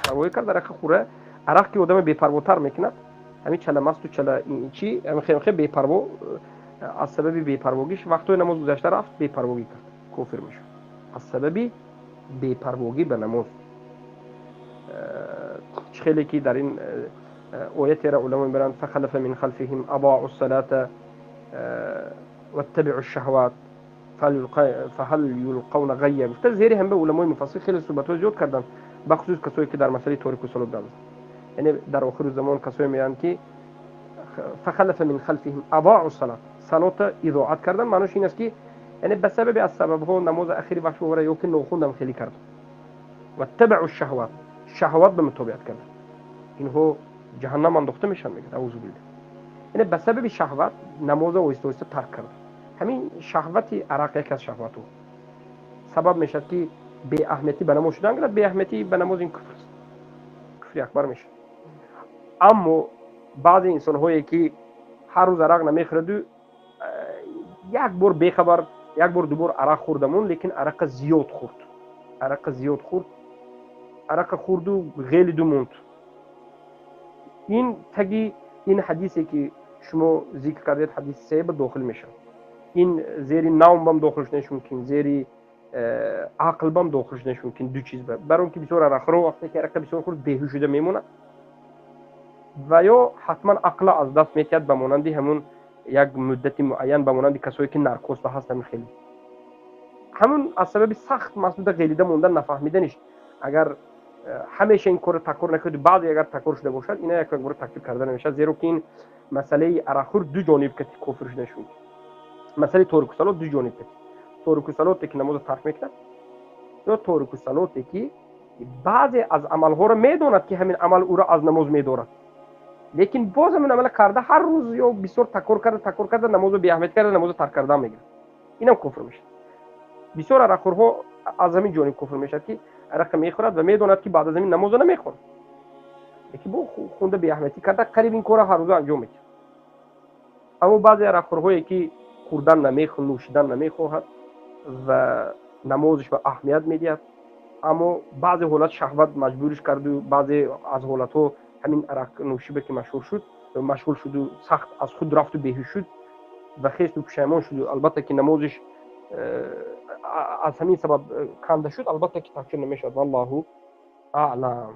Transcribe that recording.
Бепарвоӣ кард, арақа хӯра. Арақ ки одама бепарвотар мекунад, ҳамин чала масту чала чи хе бепарво, аз сабаби бепарвогиш вақтҳои намоз гузашта рафт, бепарвогӣ кард, кофир мешавад аз сабаби бепарвогӣ ба намоз. Чӣ хеле ки дар ин оятера уламо мебаранд: فخلف من خلفهم أضاعوا الصلاة واتبعوا الشهوات فهل يلقون غيا. Гуфта, зери ҳама уламои муфассир хеле суҳбатҳо зиёд карданд, бахусус касое ки дар масъалаи торикусалот гап, яъне дар охиру замон касое меоянд, ки فخلف من خلفهم أضاعوا الصلاة, салота изоат кардан, маънош ин аст, ки яъне ба сабаби аз сабабҳо намози ахири вақт бовара ё ки нохундам хеле кард. واتبعوا الشهوات, шаҳват ба мутобиат кардан, инҳо ҷаҳаннам андохта мешаванд, мегӯяд, أعوذ بالله. Яъне ба сабаби шаҳват намоза оҳиста оҳиста тарк кард. Ҳамин шаҳвати арақ яке аз шаҳватҳо сабаб мешавад, ки беаҳамиятӣ ба намоз шудан гирад. Беаҳамиятӣ ба намоз ин куфр аст, куфри акбар мешавад. Аммо баъзе инсонҳое ки ҳар рӯз арақ намехӯраду, як бор бехабар, як бор, дубор арақ хӯрдамон, лекин арақа зиёд хӯрд, арақа зиёд хӯрд, арақа хӯрду ғелиду монд, ин таги ин ҳадисе ки шумо зикр кардед, ҳадиси себа, дохил мешавад. Ин зери навмбам дохил шуданаш мумкин, зери ақлбам дохил шуданаш мумкин, ду чиз. Бар он ки бисёр арақхӯро вақте ки арақа бисёр хӯрд, беҳуш шуда мемонад ва ё ҳатман ақла аз даст метиҳад, ба монанди ҳамун як муддати муайян, ба монанди касое ки наркозба ҳаст. Ҳамин хеле ҳамун аз сабаби сахт масуда ғелида мондан, нафаҳмиданиш. Агар ҳамеша ин корро такрор накунад, баъзе агар такрор шуда бошад, ина як бора такфир карда намешавад, зеро ки ин масъалаи арақхӯр ду ҷониб кати кофир шуданаш мумкин. Масъалаи торикусалот ду ҷониб кати: торикусалоте ки намозро тарк мекунад ё торикусалоте ки баъзе аз амалҳоро медонад, ки ҳамин амал ӯро аз намоз медорад, лекин боз ҳамин амала карда, ҳар рӯз ё бисёр такрор карда, такрор карда, намозро беаҳамият карда, намозро тарк карда мегирад, инам кофир мешавад. Бисёр арақхӯрҳо аз ҳамин ҷониб кофир мешавад, ки арақа мехӯрад ва медонад, ки баъд аз ҳамин намозро намехонад, лекин бо хунда беаҳамиятӣ карда, қариб ин корро ҳар рӯза анҷом медиҳад. Аммо баъзе арақхӯрҳое ки хӯрдан намехо, нӯшидан намехоҳад ва намозиш ба аҳамият медиҳад, аммо баъзе ҳолат шаҳват маҷбуриш карду, баъзе аз ҳолатҳо ҳамин арақнӯшибе ки машҳур шуд, машғул шуду, сахт аз худ рафту беҳуш шуд ва хесту пушаймон шуду, албатта ки намозиш аз ҳамин сабаб канда шуд, албатта ки такфир намешавад. والله أعلم.